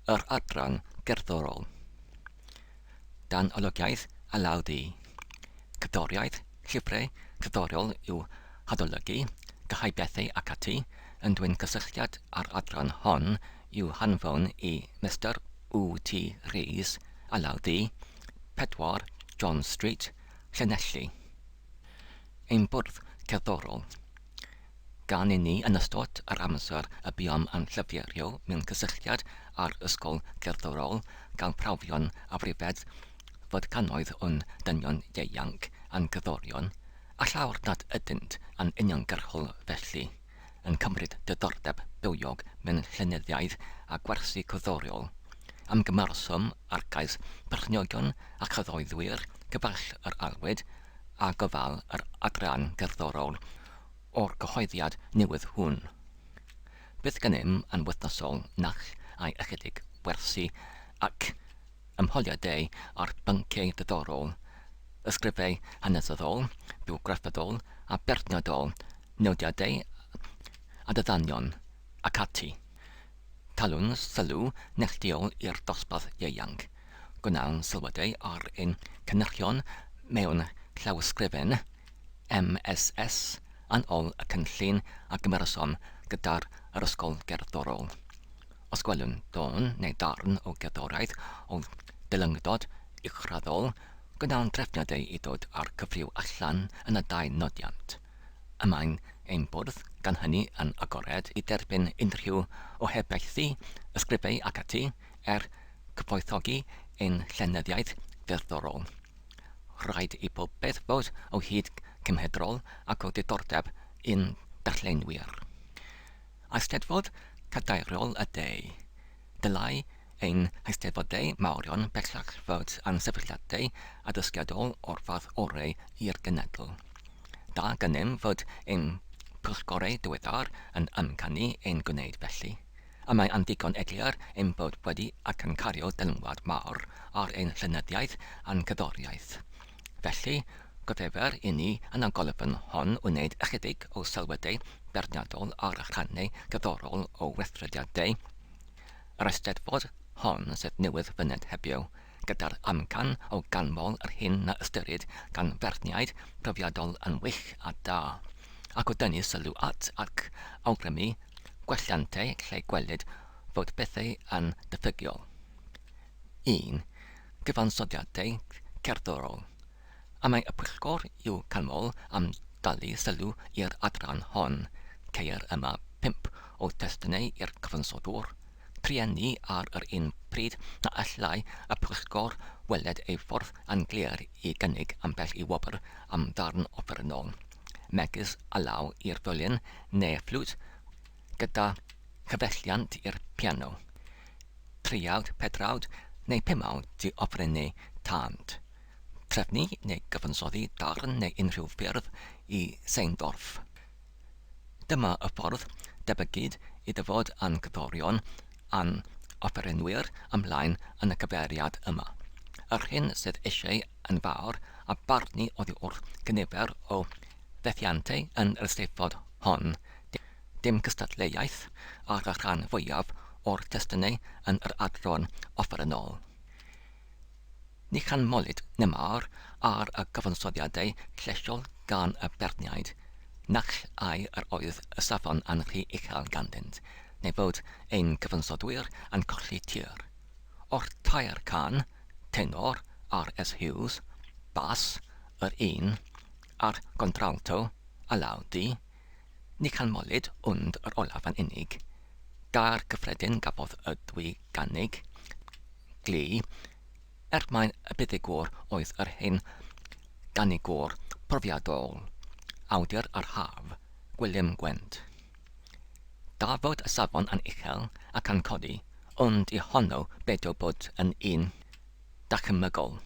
Yr adran gerddorol. Dan olygiaeth Alaw Ddu. Cerddoriaeth, llyfrau cerddorol i'w hadolygu, cyhoeddiadau ac ati, yn dwyn cysylltiad â'r adran hon i'w hanfon i Mister U T Rees, Alaw Ddu, 4 John Street, Llanelli. Ein bwrdd cerddorol. Gan i ni yn ystod yr amser y buom yn llyfeirio mewn cysylltiad â'r ysgol gerddorol gael profion afrifedd fod cannoedd o'n dynion ieuanc yn gerddorion, a llawer nad ydynt yn uniongyrchol felly, yn cymryd diddordeb bywiog mewn llenyddiaeth a gwersi cerddoriol. Ymgymersom ar gais perchnogion a chyhoeddwyr cyfaill yr aelwyd a gofal yr adran gerddorol o'r cyhoeddiad newydd hwn. Bydd gennym yn wythnosol naill ai ychydig wersi ac ymholiadau ar bynciau diddorol, ysgrifau hanesyddol, bywgraffyddol a beirniadol, nodiadau a diddanion, ac ati. Talwn sylw neilltuol i'r dosbarth ieuanc. Gwnawn sylwadau ar ein cynhyrchion mewn llawysgrifen, MSS, yn ôl y cynllun a gymerasom gyda'r yr Ysgol Gerddorol. Os gwelwn dôn neu ddarn o gerddoriaeth o deilyngdod uwchraddol, gwnawn drefniadau i ddod â'r cyfryw allan yn y dau nodiant. Y mae'n ein bwrdd gan hynny yn agored i dderbyn unrhyw ohebiaethu, ysgrifau ac ati, er cyfoethogi ein llenyddiaeth gerddorol. Rhaid i bob peth fod o hyd cymhedrol ac o ddiddordeb i'n darllenwyr. Eisteddfod Cadeiriol y De. Dylai ein heisteddfodau mawrion bellach fod yn sefydliadau addysgiadol o'r fath orau i'r genedl. Da gennym fod ein pwyllgorau diweddar yn amcanu ein gwneud felly. Y mae yn ddigon eglur ein bod wedi ac yn cario dylanwad mawr ar ein llenyddiaeth a'n cerddoriaeth. Felly, goddefir i ni yn y golofn hon wneud ychydig o sylwadau beirniadol ar y rhannau cerddorol o weithrediadau yr Eisteddfod hon sydd newydd fyned hebio, gyda'r amcan o ganmol yr hyn na ystyrid gan feirniaid profiadol yn wych a da, ac o dynnu sylw at ac awgrymu gwelliantau lle gwelid fod pethau yn ddiffygiol. 1. Cyfansoddiadau cerddorol. A mae y pwyllgor i'w canmol am dalu sylw i'r adran hon. Ceir yma pump o destunau i'r cyfansoddwr. Trueni ar yr un pryd na allai y pwyllgor weled ei ffordd yn glir i gynnig ambell i wobr am ddarn offerynnol, megis alaw i'r fiolin neu ffliwt gyda chyfelliant i'r piano, triawd, pedrawd neu pumawd i offerynnu tant. Trefnu neu gyfansoddi darn neu unrhyw ffurf i Seindorf. Dyma y ffordd debygid i ddyfod â'n cerddorion a'n offerynwyr ymlaen yn y cyfeiriad yma. Yr hyn sydd eisiau yn fawr a barnu oddi wrth gynifer o fethiantau yn yr Eisteddfod hon, dim cystadleuaeth ar y rhan fwyaf o'r testunau yn yr adran offerynnol. Ni chanmolid nemawr ar y cyfansoddiadau lleisiol gan y beirniaid, naill ai yr oedd y safon yn rhy uchel ganddynt, neu fod ein cyfansoddwyr yn colli tir. O'r tair cân, tenor, RS Hughes, bas, yr un, a'r gontralto, alaw du, ni chanmolid ond yr olaf yn unig. Gair cyffredin gafodd y ddwy ganig, glu, er mai y buddugwr oedd yr hen ganigwr profiadol, awdur yr haf, Gwilym Gwent. Da fod y safon yn uchel ac yn codi, ond i honno beidio bod yn un dychmygol.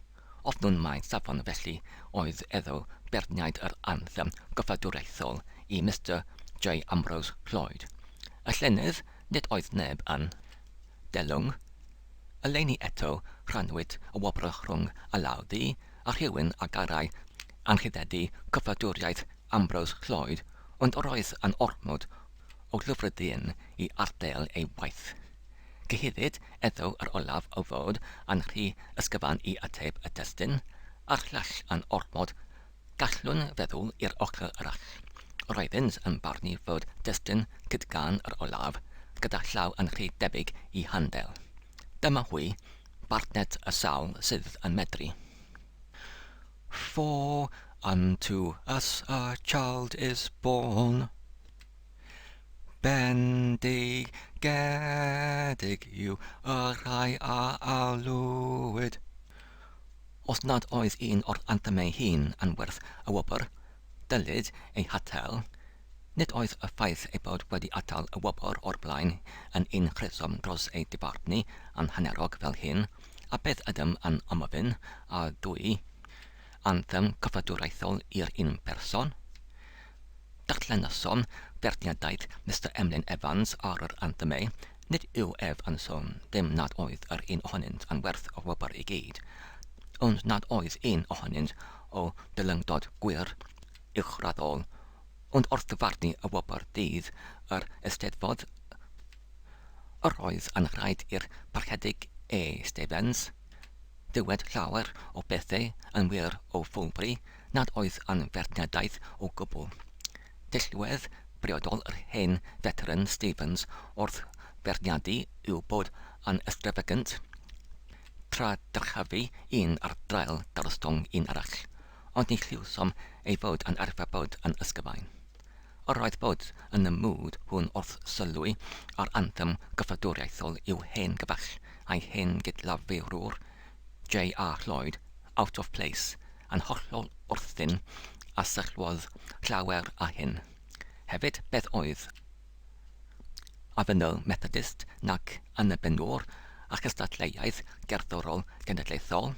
Ofnwn mai safon felly oedd eiddo beirniaid yr anthem goffadwriaethol i Mister J Ambrose Lloyd. Y llynedd, nid oedd neb yn delwng. Eleni eto, rhannwyd y wobr rhwng Alaw Ddu a rhywun a garai anrhydeddu coffadwriaeth Ambrose Lloyd, ond yr oedd yn ormod o lyfryddion i arddel ei waith. Cyhuddid eddo yr olaf o fod yn rhy ysgyfan i ateb y testun, a'r llall yn ormod gallwn feddwl i'r ochr arall. Yr oeddynt yn barnu fod testun cydgân yr olaf gyda llaw yn rhy debyg i Handel. Dyma hwy, bartnet y sawl sydd yn medru. For unto us a child is born. Bendigedig yw y rhai a alwyd. Os nad oedd un o'r anthemau hyn yn werth y wobr, dylid ei hatal. Nid oedd y ffaith ei bod wedi atal y wobr o'r blaen yn un rheswm dros ei dyfarnu yn hanerog fel hyn, a beth ydym yn ymofyn â dwy anthem cyffadwraethol i'r un person? Darllenasom feirniadaeth Mister Emlyn Evans ar yr anthemau, nid yw ef yn sôn dim nad oedd yr un ohonynt yn werth y wobr i gyd, ond nad oedd un ohonynt o deilyngdod gwir uwchraddol, ond wrth ddyfarnu y wobr dydd yr Eisteddfod yr oedd yn rhaid i'r Parchedig E. Stephens ddywed llawer o bethau yn wir o ffwlbri nad oedd yn feirniadaeth o gwbl. Dullwedd briodol yr hen veteran Stephens wrth feirniadu yw bod yn extravagant, tra dyrchafu un ar draul darostwng un arall, ond ni chlywsom ei fod yn arfer bod yn ysgyfain. Yr oedd bod yn y mood hwn wrth sylwi ar anthem gyffadwriaethol i'w hen gyfaill a'i hen gydlafurwr, JR Lloyd, out of place, yn hollol wrthun a sylwodd llawer ar hyn. Hefyd, beth oedd a fynno Methodist nac Annibynwr a chystadleuaeth gerddorol genedlaethol,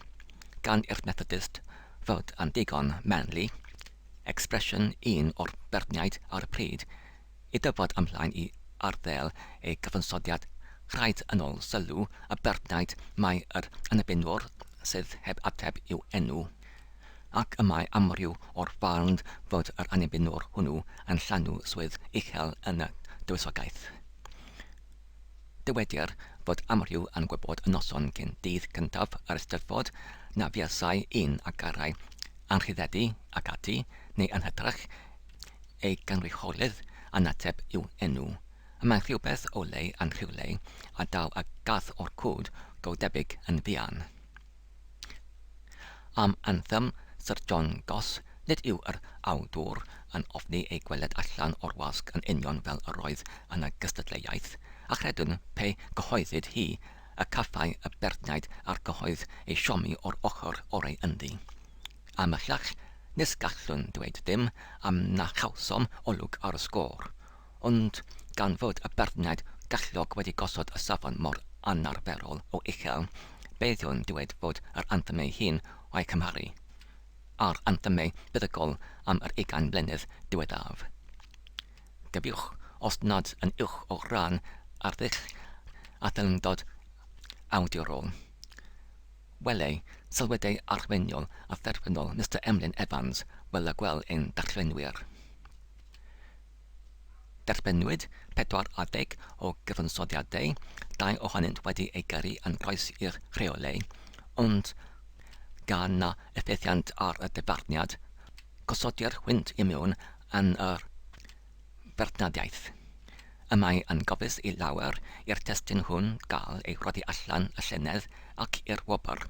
gan i'r Methodist fod yn ddigon manly, expression un o'r beirniaid ar y pryd, i ddyfod ymlaen i arddel ei gyfansoddiad rhaid yn ôl sylw y beirniaid mai yr Annibynwr sydd heb ateb i'w enw, ac y mae amryw o'r farn fod yr Annibynwr hwnnw yn llanw swydd uchel yn y dywysogaeth. Dywedir fod amryw yn gwybod y noson cyn dydd cyntaf yr Eisteddfod na fuasai un a garai anrhydeddu ac ati, neu yn hytrach ei gynrychiolydd yn ateb i'w enw. Y mae rhywbeth o le yn rhywle a daw y gath o'r cwd go debyg yn fuan. Am anthem Syr John Goss, nid yw yr awdur yn ofni ei gweled allan o'r wasg yn union fel yr oedd yn y gystadleuaeth, a chredwn pe cyhoeddid hi y caffai y beirniaid a'r cyhoedd eu siomi o'r ochr oreu ynddi. Am y llall, nis gallwn ddweud dim am na chawsom olwg ar y sgôr, Ond gan fod y beirniaid gallog wedi gosod y safon mor anarferol o uchel, beiddiwn dweud fod yr anthem ei hun o'i chymharu â'r anthemau buddugol am yr ugain mlynedd diwethaf. Dybiwch, os nad yn uwch o ran arddull a theilyngdod awdurol. Wele, sylwadau arweiniol a therfynol Mister Emlyn Evans fel y gwel ein darllenwyr. Derbyniwyd 40 o gyfansoddiadau, dau ohonynt wedi eu gyrru yn groes i'r rheolau, ond gan na effeithiant ar y dyfarniad, gosodir hwynt i mewn yn yr farchnadiaeth. Y mae yn gofus i lawer i'r testun hwn gael ei roddi allan y llynedd ac i'r wobr,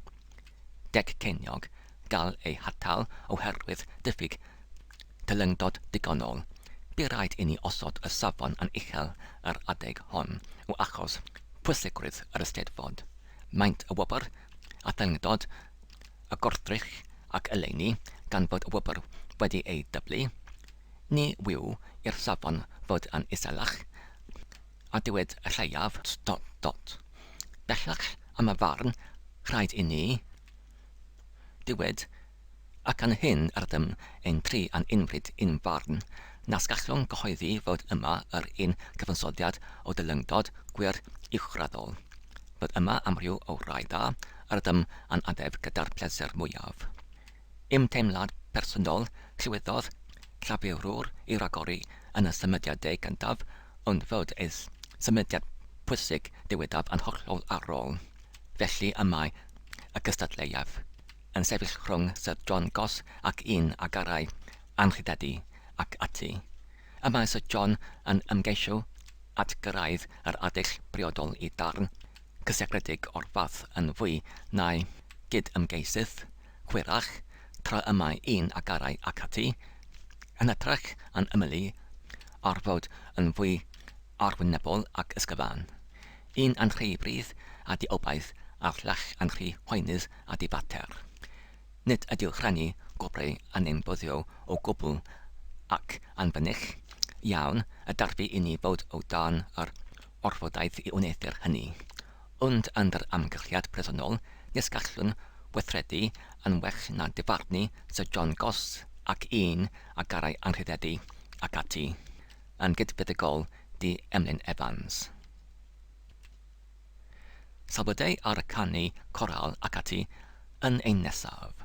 deg ceiniog, gael ei hatal oherwydd diffyg teilyngdod digonol. Bu raid i ni osod y safon yn uchel yr adeg hon o achos pwysigrwydd yr Eisteddfod, maint y wobr, a theilyngdod y gwrthrych ac eleni, gan fod y wobr wedi ei dyblu, ni wiw i'r safon fod yn iselach, a dywed y lleiaf, dot dot. Bellach, am y farn, rhaid i ni Dywed, ac yn hyn yr ydym ein tri yn unfryd un farn, nas gallwn gyhoeddi fod yma yr un cyfansoddiad o deilyngdod gwir uwchraddol, fod yma amryw o rai dda, yr ydym yn addef gyda'r pleser mwyaf. I'm teimlad personol, llwyddodd llafurwr i ragori yn y symudiadau cyntaf, ond fod ei symudiad pwysig diweddaf yn hollol arwrol. Felly y mae y gystadleuaeth yn sefyll rhwng Syr John Goss ac un a garai anrhydeddu ac ati. Y mae Syr John yn ymgeisio at gyrraedd yr arddull briodol i ddarn cysegredig o'r fath yn fwy na'i gyd-ymgeisydd, hwyrach, tra y mae un a garai ac ati, yn hytrach yn ymylu ar fod yn fwy arwynebol ac ysgyfan. Un yn rhy brudd a diobaith a'r llall yn rhy hoenus a difater. Nid ydyw rhannu gwobrau yn ein buddio o gwbl ac yn fynych iawn y darfu i ni fod o dan yr orfodaeth i wneuthur hynny. Ond yn yr amgylchiad presennol, nis gallwn weithredu yn well na dyfarnu Sir John Goss ac un a garai anrhydeddu ac ati, yn gyd-fuddugol di Emlyn Evans. Sylwadau ar y canu corawl ac ati yn ein nesaf.